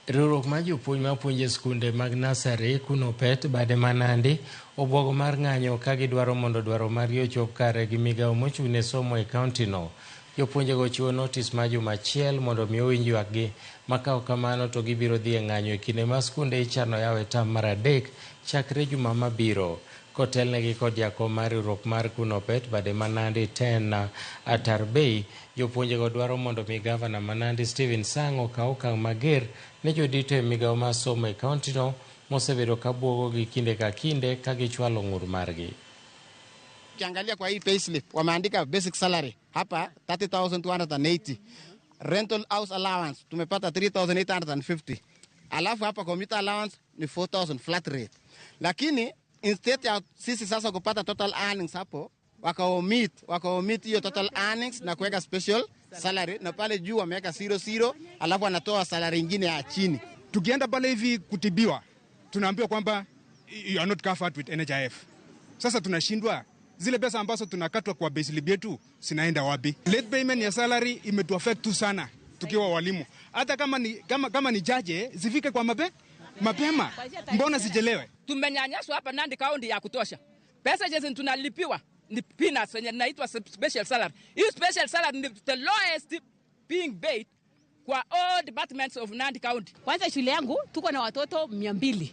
Riwruok mar jopuonj mapuonjo e skunde mag nursery Kunopet bade ma Nandi obwogo mar ng'anyo ka gidwaro mondo dwaro margi ochop kare gi migawo mochung' ne somo e kaunti no. Jopuonjego chiwo notis mar juma achiel mondo mi owinj ywakgi ma ka ok kamano to gibiro dhi e ng'anyo e kinde ma skunde ichano yawo e tam mar adek chakre juma mabiro. Kotelnegi kod jakom mar riwruok mar Kunopet bade ma Nandi Ten Atarbei, jopuonjego dwaro mondo mi gavana ma Nandi Stephen Sang okaw okang' mager ne jodito e migawo mar somo e kaunti no mosebedo ka buogogi kinde ka kinde ka gichwalo ng'ur margi. Ukiangalia kwa hii payslip wameandika basic salary hapa 30,280, rental house allowance tumepata 3,850, alafu hapa commuter allowance ni 4,000 flat rate, lakini instead ya sisi sasa kupata total earnings hapo wakaomit hiyo total earnings na kuweka special salary, na pale juu wameweka 00, alafu wanatoa salary ingine ya chini. Tukienda pale hivi kutibiwa, tunaambiwa kwamba you are not covered with NHIF. Sasa tunashindwa zile pesa ambazo tunakatwa kwa payslip yetu zinaenda wapi? Late payment ya salary imetuaffect tu sana tukiwa walimu. Hata kama ni chache zifike kwa mapema, mbona sichelewe? Tumenyanyaswa hapa Nandi County ya kutosha. Pesa hizi tunalipiwa ni peanuts yenye inaitwa special salary. Hii special salary ni the lowest being paid kwa all departments of Nandi County. Kwanza shule yangu tuko na watoto 200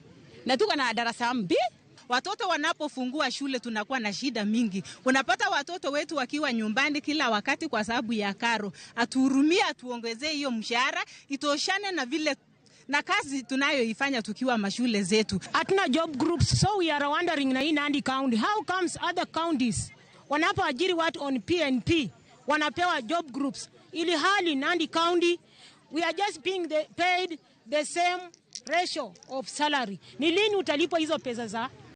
na tuko na darasa mbili. Watoto wanapofungua shule tunakuwa na shida mingi. Unapata watoto wetu wakiwa nyumbani kila wakati kwa sababu ya karo. Atuhurumie, atuongezee hiyo mshahara itoshane na vile na kazi tunayoifanya tukiwa mashule zetu. Hatuna job groups, so we are wondering na hii Nandi County, how comes other counties wanapoajiri watu on PNP wanapewa job groups, ili hali Nandi County we are just being paid the same ratio of salary. Ni lini utalipwa hizo pesa za